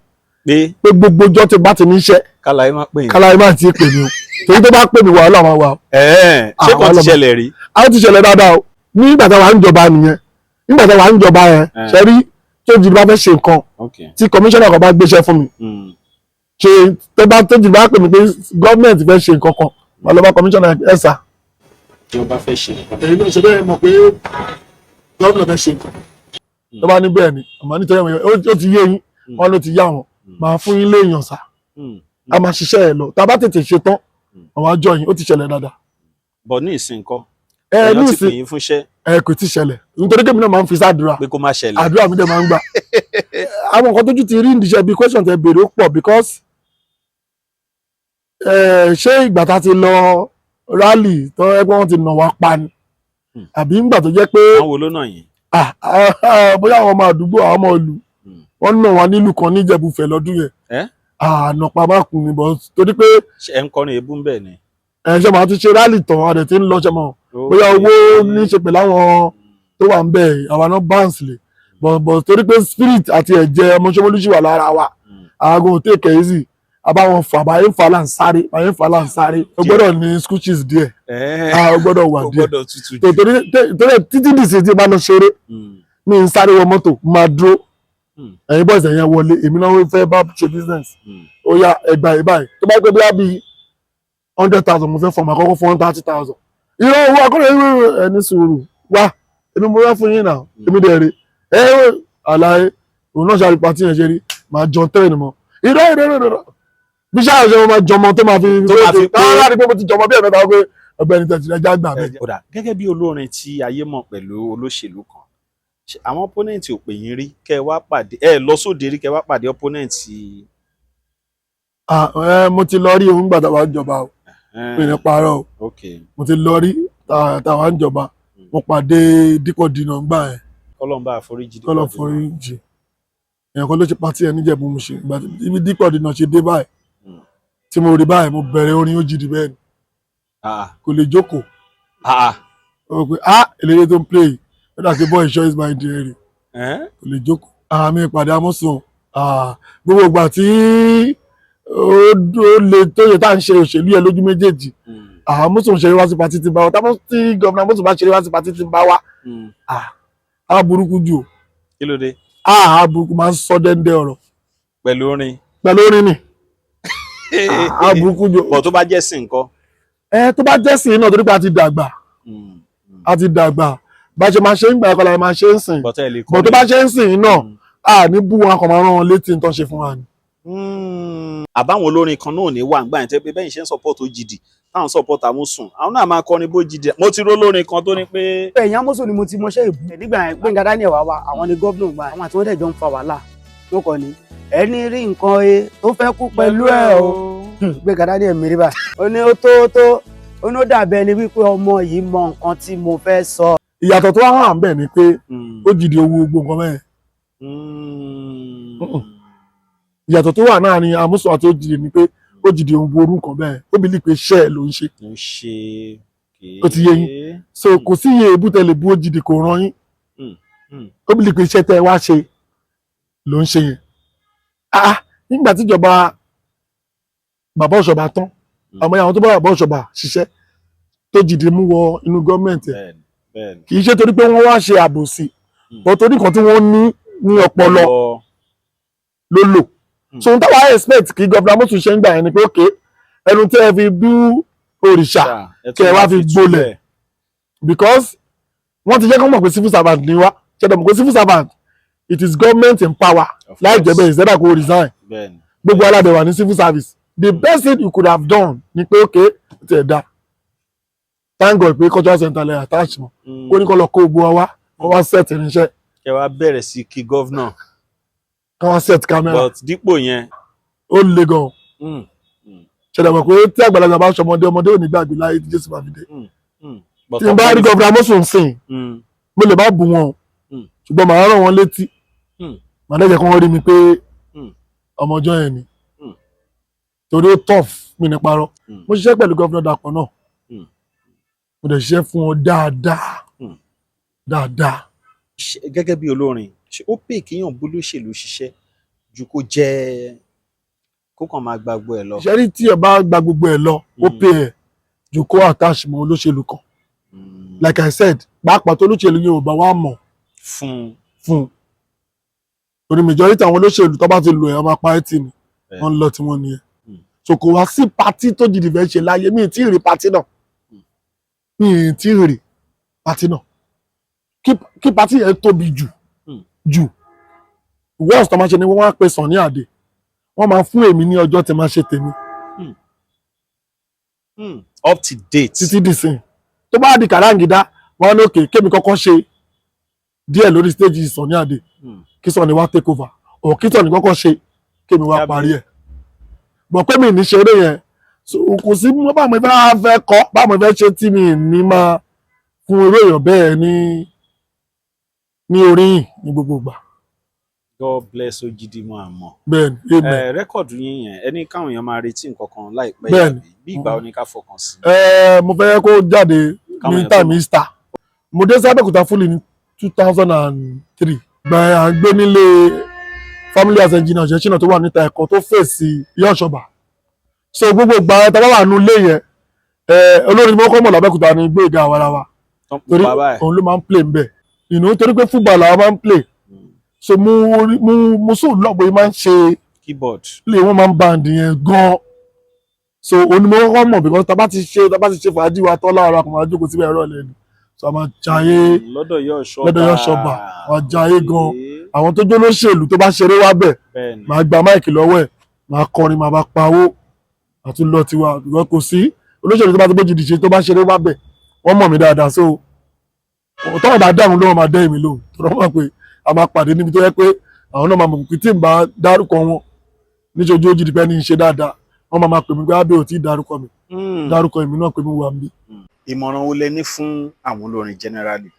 Speaker 2: pé
Speaker 1: pé gbogbo ọjọ́ tí bá ti ní iṣẹ́,
Speaker 2: kálàyé má pè yín.
Speaker 1: Káláyé má ti pè mí o, torí tó bá pè mí, wàhálà máa wà o.
Speaker 2: Ẹ̀ẹ́, ṣé kò
Speaker 1: Àwọn
Speaker 2: ti
Speaker 1: ọlọ́mọ.
Speaker 2: ṣẹlẹ̀ rí?
Speaker 1: A ó ti ṣẹlẹ̀ dáadáa o. Nígbà táwa ń jọba nìyẹn, nígbà táwa ń jọba yẹn, ṣe rí, tó OGD bá fẹ́ ṣe nǹkan, tí kọmíṣánná kan bá gbéṣẹ́ fún mi, ṣe tó bá tó OGD bá pè mí pé gọ́ọ̀mẹ̀ntì fẹ́ ṣe nǹkan kan, màá lọ bá kọmíṣánná ẹ̀ sà.
Speaker 2: Tí wọ́n bá fẹ́ ṣe nǹkan.
Speaker 1: Èyí ló ṣe bẹ́ẹ̀ mọ̀ pé gómìnà fẹ́ ṣe nǹkan. Tó bá ní bẹ́ẹ̀ ni, àmọ́ nítorí àwọn èèyàn ó ti yé yín, wọn ló ti yá wọn, máa fún yín léèyàn sà, a máa ṣiṣẹ́ ẹ̀ lọ. Tá a bá tètè ṣe tán, àwọn àjọ yìí, ó ti ṣẹlẹ̀ dáadáa.
Speaker 2: Bọ̀ ní ìsìn kọ́,
Speaker 1: Ẹ ní
Speaker 2: èèyàn ti pè
Speaker 1: ìsìn
Speaker 2: yín fúnṣẹ́.
Speaker 1: Ẹ kò tí ṣẹlẹ̀, nítorí kémi náà máa ń fi sádùúrà
Speaker 2: Pé kó má ṣẹlẹ̀.
Speaker 1: Àdúrà mi dẹ̀ máa ń gbà. Àwọn nǹkan tójú ti rí ìdíṣẹ́ bíi question tẹ béèrè ó pọ̀, because ṣé ìgbà tá a ti lọ rally tó ẹgbẹ́ wọn ti nà wá pa ni, àbí ńgbà tó jẹ́ pé
Speaker 2: Àwọn wo ló nà yín?
Speaker 1: Ah, ah, ah, bóyá àwọn ọmọ àdúgbò, àwọn ọmọ ìlú, wọ́n nà wá nílùú kan níjẹ̀bú-Fẹ̀ lọ́dún yẹn.
Speaker 2: Ẹ́?
Speaker 1: Àná pa má kùn ní bọ́, torí pé
Speaker 2: Ṣé ẹ ń kọrin èébú ń bẹ̀ ni?
Speaker 1: Ẹ ṣe máa ti ṣe rally tán, a dẹ̀ ti ń lọ, ṣe mọ̀ bóyá owó ní í ṣe pẹ̀lú àwọn tó wà ń bẹ̀, àwa náà bounce lè, but torí pé spirit àti ẹ̀jẹ̀ ọmọ Ṣómólú ṣì wà lára wa, aago take it easy, àbáwọn fà báyé ń fa là ń sáré, báyé ń fa là ń sáré. O gbọ́dọ̀ ní scotches díẹ̀. Ah, o gbọ́dọ̀ wà
Speaker 2: Ó
Speaker 1: díẹ̀.
Speaker 2: gbọ́dọ̀ tutù
Speaker 1: tó
Speaker 2: jù.
Speaker 1: Torí títí dìsí tí bá lọ ṣeré, mi ń sáré wọ mọ́tò, máa dúró. Ẹ̀yin boys, ẹ̀yẹn wọlé, èmi náà fẹ́ bá ṣe business. Ó yá, ẹgbà yìí báyìí, tó bá gbé bí i 100,000 mo fẹ́ fún ọmọ àkọ́kọ́ fún 30,000. Irọ́ owó akọ́rọ̀ irú ẹni sùúrù wá, èmi mo fẹ́ fún yín náà, èmi dẹ̀ rí ẹ àlàyé òun náà ṣàrí party yẹn ṣe rí, màá jọ tẹ́rẹ̀ mọ́. Irọ́, irọ́, irọ́, irọ́, bí ṣáà ṣe mo máa jọmọ tó máa fi
Speaker 2: Tó máa fi pé.
Speaker 1: Káwọn láti pé mo ti jọmọ bí ẹ̀mẹ́ta pé ọ̀gbẹ́ni tẹ̀sí ẹja gbà mí.
Speaker 2: Kódà gẹ́gẹ́ bí olórin tí ayé mọ̀ pẹ̀lú olóṣèlú kan, ṣé àwọn opponent ò pè yín rí kẹ́ ẹ wá pàdé, ẹ lọ sóde rí kẹ́ ẹ wá pàdé opponent?
Speaker 1: Ah, mo ti lọ rí òun gbà táwa ń jọba o. Mi ní parọ́ o.
Speaker 2: Ok.
Speaker 1: Mo ti lọ rí táwa ń jọba. Mo pàdé Dípò Dínà gbà yẹn.
Speaker 2: Kọ́lọ́n bá àforíjì Dípò
Speaker 1: Kọ́lọ̀
Speaker 2: Dínà.
Speaker 1: foríjì. Èèyàn kan ló ṣe patí ẹ níjẹ̀bú mo ṣe ìgbà tí ibi Dípò Dínà ṣe dé báyìí, tí mo rí báyìí, mo bẹ̀rẹ̀ orin OGD bẹ́ẹ̀ ni. Kò lè jókòó. Ó rò pé, ah, eléré tó ń play yìí, ó dà pé boy choice by the area. Kò lè jókòó. Àmì ìpàdé Amósùn, gbogbo ìgbà tí ó le tó yẹ tá à ń ṣe òṣèlú yẹn lójú méjèèjì, Amósùn ṣeré wá sí party tí ń bá wa. Táwọn tí gómìnà Amósùn bá ṣeré wá sí party tí ń bá wa, á burúkú jù o.
Speaker 2: Kí ló dé?
Speaker 1: Á burúkú, máa ń sọ dẹ́ndẹ́ ọ̀rọ̀.
Speaker 2: Pẹ̀lú orin.
Speaker 1: Pẹ̀lú orin ni. Á burúkú jù.
Speaker 2: Bọ̀ tó bá jẹ́ sí nǹkan.
Speaker 1: Ẹ tó bá jẹ́ sí náà, torí pé a ti dàgbà, a ti dàgbà, bá ṣe máa ṣe ń gbà ẹ̀kọ́ la máa ṣe ń sìn.
Speaker 2: Bọ̀tẹ́ lè
Speaker 1: bọ̀ tó bá ṣe ń sìn náà, a ní bú wọn, kàn máa rán wọn létí nǹkan ṣe fún wa ni.
Speaker 2: Àbáwọn olórin kan náà ò ní wà ń gbà yẹn tẹ́ pé bẹ́ẹ̀ ṣe ń support OGD, táwọn support Amósùn, àwọn náà máa kọrin bó GD. Mo ti ró lórin kan tó ní pé.
Speaker 3: Ẹ̀yìn Amósùn ni mo ti mọṣẹ́ ìbú. Nígbà yẹn, Gbẹ̀ngà Daniel wá wá, àwọn ni gómìnà gbà, àwọn àti wọn dẹ̀ jọ ń fa wàhálà ló kọ ni ẹni rí nǹkan e tó fẹ́ kú pẹ̀lú ẹ̀ o. Gbẹ̀ngà Daniel mi rí báyìí, ó ní ó tó tó, ó ní ó dàbí ẹni wípé ọmọ yìí mọ nǹkan tí mo fẹ́ sọ.
Speaker 1: Ìyàtọ̀ tó wá hàn bẹ́ẹ̀ ni pé OGD owó gbogbo nǹkan mẹ́rin. Ìyàtọ̀ tó wà láàrin Amósùn àti OGD ni pé OGD òun wo orú nǹkan bẹ́ẹ̀, ó believe pé iṣẹ́ ẹ̀ ló ń ṣe.
Speaker 2: Ń ṣe.
Speaker 1: Ó ti yé yín. So kò sí iye èébú tẹ́ lè bú OGD, kò ràn yín. Ó believe pé iṣẹ́ tẹ́ ẹ wá ṣe ló ń ṣe yẹn. Ah, nígbà tíjọba bàbá Ọ̀ṣọ́ba tán, àmọ́ àwọn tó bá bàbá Ọ̀ṣọ́ba ṣiṣẹ́ tó jìdí mú wọ inú gọ́ọ̀mẹ̀ntì ẹ̀,
Speaker 2: Bẹ́ẹ̀ni, bẹ́ẹ̀ni.
Speaker 1: kì í ṣe torí pé wọ́n wá ṣe àbòsí, but torí nǹkan tí wọ́n ní ní ọpọlọ ló lò. So ohun táwa expect kí governor Amosun ṣe ń gbà yẹn ni pé, ok, ẹnu tí ẹ fi bú òrìṣà, kẹ́ ẹ wá fi gbolẹ̀, because wọ́n ti jẹ́ kó mọ̀ pé civil servant ni wá. Ṣe dẹ̀ mọ̀ pé civil servant, it is government in power. Láì jẹ́ bẹ́ẹ̀, ìṣẹ́dá kó resign. Gbogbo aládẹ wà ní civil service. The best thing you could have done ni pé, ok, ti ẹ̀ da, thank God pé cultural center lẹ attach mọ́, kó ní kó lọ kó gbogbo wa wá, kó wá set irinṣẹ́.
Speaker 2: Kẹ́ wá bẹ̀rẹ̀ sí kí governor.
Speaker 1: Kó wá set camera.
Speaker 2: But dípò yẹn.
Speaker 1: Ó le gan. Ṣe dẹ̀ mọ̀ pé tí àgbàlagbà bá ṣọmọdé, ọmọdé ò ní gbàgbé láyé tí Jésù bá fi dé. Tí n bá rí governor Amosun sìn, mo lè má bù wọn o, ṣùgbọ́n màá rán wọn létí. Màá dẹ̀ jẹ́ kí wọ́n rí mi pé ọmọ ọjọ́ yẹn ni, torí ó tough, mi ní parọ́. Mo ṣiṣẹ́ pẹ̀lú governor Dàpọ̀ náà. Mo dẹ̀ ṣiṣẹ́ fún wọn dáadáa, dáadáa.
Speaker 2: Gẹ́gẹ́ bí olórin, ṣé ó pè kéèyàn bólóṣèlú ṣiṣẹ́ ju kó jẹ́ kó kàn máa gbàgbọ́ ẹ̀ lọ?
Speaker 1: Ṣe rí, tí ẹ bá gba gbogbo ẹ lọ, ó pè ẹ ju kó attach mọ́ olóṣèlú kan. Like I said, pàápàá tó olóṣèlú yẹn ò bá wá mọ̀
Speaker 2: fún
Speaker 1: fún un, torí majority àwọn olóṣèlú tó bá ti lò ẹ̀, ọmọ apá ẹ̀ tì ní wọ́n ń lọ tí wọ́n nìyẹn. So kò wá sí party tó jìdì fẹ́ ṣe láyé, mi ì tí ì rí party náà, mi ì tí ì rí party náà kí party yẹn tóbi jù jù. Worst tó máa ṣe ni wọ́n wá pe Sunny Adé, wọ́n máa fún èmi ní ọjọ́ tí máa ṣe tèmi.
Speaker 2: Up to date.
Speaker 1: Títí dìsìn, tó bá di kàráǹgídá, wọn ní òkè kémi kọ́kọ́ ṣe díẹ̀ lórí stage Sunny Adé, kí Sunny wá take over, ọ̀ kí Sunny kọ́kọ́ ṣe, kémi wá
Speaker 2: Jábí.
Speaker 1: parí ẹ̀. Bọ̀ pé mi ní ṣeré yẹn, so kò sí báwo mo fẹ́ fẹ́ kọ́, báwo mo fẹ́ ṣe tí mi ní máa fún irú èèyàn bẹ́ẹ̀ ní oríyìn ní gbogbo ìgbà.
Speaker 2: God bless Ojidimo àmọ́.
Speaker 1: Bẹ́ẹ̀ ni, amen.
Speaker 2: Ẹ record yín yẹn, ẹni káwọn èèyàn máa retí nǹkan kan láìpẹ́
Speaker 1: Bẹ́ẹ̀ni.
Speaker 2: yìí, bí ìgbà wo ni ká fọkàn sí?
Speaker 1: Ẹ mo fẹ́ kó jáde
Speaker 2: Káwọn
Speaker 1: ní
Speaker 2: èèyàn tó
Speaker 1: time
Speaker 2: mọ̀.
Speaker 1: Easter. Mo dé sí Abẹ́òkúta fully ní 2003. Gba à ń gbé nílé family house engineer Ṣẹ̀ṣínà tó wà níta ẹ̀kọ́ tó fèsì Yọ̀ṣọ̀bà. So gbogbo ìgbà tá a bá wà nínú ilé yẹn, ẹ olórin mọ́kọ́ mọ̀ l'Abẹ́òkúta ni Gbóyèga Àwarawa,
Speaker 2: Tán
Speaker 1: torí
Speaker 2: pupa báyìí.
Speaker 1: òun ló máa ń play ńbẹ̀ ìnú, torí pé football làwọn máa ń play. So mo sóò lọ́gbọ̀n yìí máa ń ṣe
Speaker 2: Keyboard.
Speaker 1: Play wọn máa ń band yẹn gan. So onímọ̀ kọ́kọ́ mọ̀, because tá bá ti ṣe fàájì wa tọ́ lára, kò máa jókòó síbẹ̀ ẹ̀rọ lẹ́nu, so a máa jayé.
Speaker 2: Lọ́dọ̀ yóò ṣọba.
Speaker 1: Lọ́dọ̀ yóò ṣọba, wàá jayé gan. Àwọn tó jó lóṣèlú tó bá ṣeré wá bẹ̀, máa gba mic lọ́wọ́ ẹ̀, máa kọrin, máa bá pawó àti lọ tiwa, because kò sí olóṣèlú tó bá ti bójú dìṣe tó bá ṣeré wá bẹ̀, wọ́n mọ̀ mí dáadáa. So tọ́wọ́n bá dáhùn lóhùn, máa dẹ́ èmi lóhùn, tọ́wọ́n mọ̀ pé a máa pàdé níbi tó yẹ pé àwọn náà máa mọ̀ pé tí n bá dárúkọ wọn. Níṣojú OGD pé ní í ṣe dáadáa, wọ́n máa máa pè mí pé ábẹ́ ò tí ì dárúkọ mi, dárúkọ èmi náà pé mo wà níbí.
Speaker 2: Ìmọ̀ràn wo lẹ ní fún àwọn olórin generally?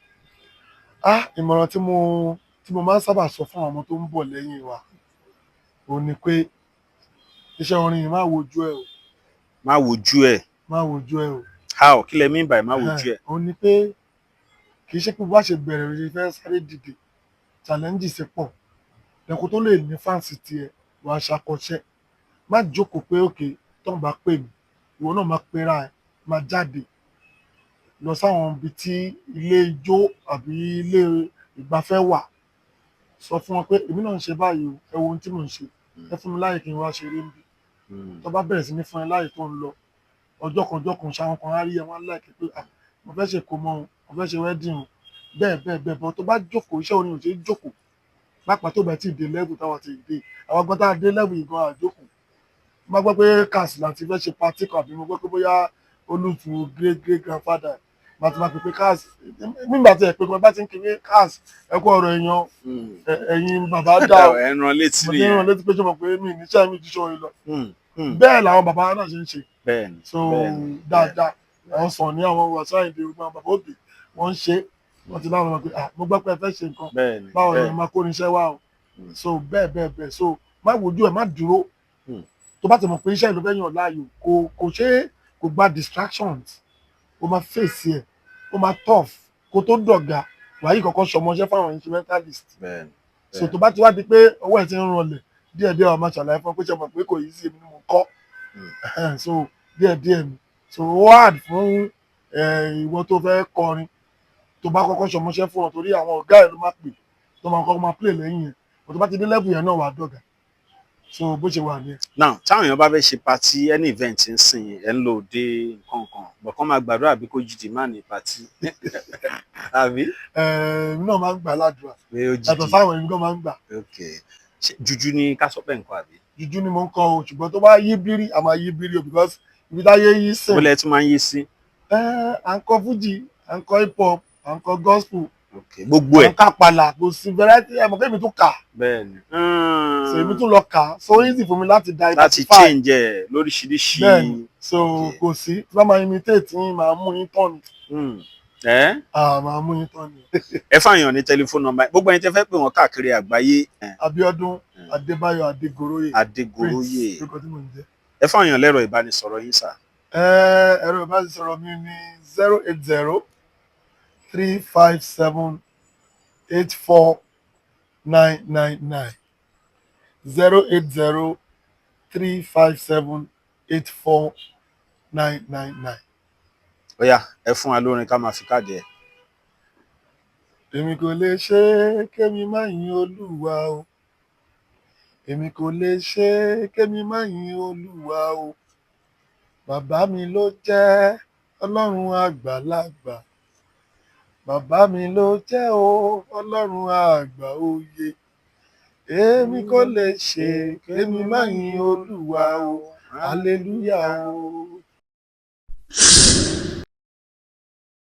Speaker 1: Ah, ìmọ̀ràn tí mo máa ń sábà sọ fún àwọn ọmọ tó ń bọ̀ lẹ́yìn wa òun ni pé iṣẹ́ orin yìí, má wojú ẹ o.
Speaker 2: Má wojú ẹ̀.
Speaker 1: Má wojú ẹ o.
Speaker 2: How? Kí lẹ mean by má wojú ẹ̀?
Speaker 1: Òun ni pé kì í ṣe pé bó bá ṣe bẹ̀rẹ̀ rẹ̀ fẹ́ sáré dìde, challenges pọ̀ lẹ́kọ̀ọ́ tó lè ní fans tiẹ̀, wàá ṣàkọsẹ́. Má jókòó pé òkè tóun bá pè mí, ìwọ náà máa pera ẹ, máa jáde lọ sáwọn ibi tí ilé ijó àbí ilé ìgbafẹ́ wà, sọ fún wọn pé èmi náà ń ṣe báyìí o, ẹ wo ohun tí mò ń ṣe, ẹ fún mi láàyè kí n wá ṣeré níbí. Tó bá bẹ̀rẹ̀ sí ní fún ẹ láàyè tó ń lọ, ọjọ́ kan ọjọ́ kan ṣáwọn kan á rí ẹ, wọ́n á like pé, ah, mo fẹ́ ṣe kómọ o, mo fẹ́ ṣe wedding o, bẹ́ẹ̀ bẹ́ẹ̀ bẹ́ẹ̀ bọ́. Tó bá jókòó, iṣẹ́ orin ò ṣe é jókòó, pápá tó bá ti dé level táwa ti dé. Àwọn gbọ́n tá a dé level yìí gan àjókòó. Mo bá gbọ́ pé cars láti fẹ́ ṣe party kan, àbí mo gbọ́ pé bóyá olùtù great great grandfather màá ti máa pè pé cars nígbà tí ẹ pé bá ti ń kiri cars, ẹ kú ọ̀rọ̀ èèyàn, ẹ̀yin bàbá dá o.
Speaker 2: Ẹ ń rán létí
Speaker 1: Mo ti ń rán
Speaker 2: nìyẹn.
Speaker 1: létí pé ṣé mo pé mi níṣẹ́ mi ti ṣọ́ orin lọ. Bẹ́ẹ̀ làwọn bàbá náà ṣe ń ṣe. So dáadáa, àwọn sàn ní àwọn wàsá ìdè ogun, àwọn bàbá òbí wọ́n ń ṣe, wọ́n ti láwọn ọmọ pé, ah, mo gbọ́ pé ẹ fẹ́ ṣe nǹkan, báwo ni mo máa kó irinṣẹ́ wá o? So bẹ́ẹ̀ bẹ́ẹ̀ bẹ́ẹ̀. So má wojú ẹ̀, má dúró. Tó bá ti mọ̀ pé iṣẹ́ ìlú fẹ́ yàn láàyò, kò ṣe é, kò gba distractions, ó máa face ẹ̀, ó máa tough kó tó dọ̀gà. Wàyí kọ́kọ́ ṣọmọṣẹ́ fáwọn instrumentalist. So tó bá ti wá di pé ọwọ́ ẹ̀ ti ń rọlẹ̀ díẹ̀díẹ̀, wàá máa ṣàlàyé fún ọ pé ṣe mọ̀ pé kò yí sí, èmi ni mo kọ́. So díẹ̀díẹ̀ ni. So ó hard fún ìwọ tó fẹ́ kọrin, tó bá kọ́kọ́ ṣọmọṣẹ́ fún ọ, torí àwọn ọ̀gá ẹ̀ ló máa pè tó máa kọ́kọ́ máa play lẹ́yìn ẹ̀. Tó bá ti dé level yẹn náà, wàá dọ̀gà. So bó ṣe wà nìyẹn.
Speaker 2: Now, táwọn èèyàn bá fẹ́ ṣe party, any event ń sìn, ẹ̀ ń lò dé nǹkan kan bọ̀kan, máa gbàdúrà bí kò jìdì má ní party, àbí?
Speaker 1: Èmi náà máa ń gbà ládùúrà.
Speaker 2: Pé ó
Speaker 1: Yàtọ̀
Speaker 2: jìdì.
Speaker 1: sáwọn, èmi gan máa ń gbà.
Speaker 2: Ok, ṣé jújú ní ká sọ pé nǹkan, àbí?
Speaker 1: Jùjú ni mo ń kọ o, ṣùgbọ́n tó bá yí bírí, a máa yí bírí o, because ibi táyé yí sìn.
Speaker 2: Bó lẹ tún máa ń yí sí?
Speaker 1: À ń kọ fújì, à ń kọ hip hop, à ń kọ gospel.
Speaker 2: Ok, gbogbo
Speaker 1: À
Speaker 2: ẹ̀.
Speaker 1: ń kápálà, kò sí variety. Ẹ mọ̀ pé èmi tún kà. So èmi tún lọ kà, so easy fún mi láti
Speaker 2: Láti
Speaker 1: diversify.
Speaker 2: change ẹ̀ lóríṣiríṣi.
Speaker 1: Bẹ́ẹ̀ni. So kò sí tí wọ́n máa imitate yín, máa mú yín tán ni.
Speaker 2: Ẹ́.
Speaker 1: Ah, máa mú yín tán ni.
Speaker 2: Ẹ fàyàn ní telephone number, gbogbo ẹni tẹ́ fẹ́ pè wọ́n káàkiri àgbáyé.
Speaker 1: Abíọ́dún Adébáyọ̀ Adégoróyè.
Speaker 2: Adégoróyè.
Speaker 1: Prince lórúkọ tí mò ń jẹ́.
Speaker 2: Ẹ fàyàn lẹ́rọ ìbánisọ̀rọ̀ yín sà.
Speaker 1: Ẹ̀rọ ìbánisọ̀rọ̀ mi ní 08035784999, 08035784999.
Speaker 2: Ó yá, ẹ fún wa lórin ká máa fi káàdì ẹ.
Speaker 1: Èmi kò lè ṣe é kémi má yin Olúwa o, èmi kò lè ṣe é kémi má yin Olúwa o. Bàbá mi ló jẹ́ Ọlọ́run àgbàlagbà, bàbá mi ló jẹ́ o, Ọlọ́run àgbà òye. Èmi kò lè ṣe kémi má yin Olúwa o, hallelujah o.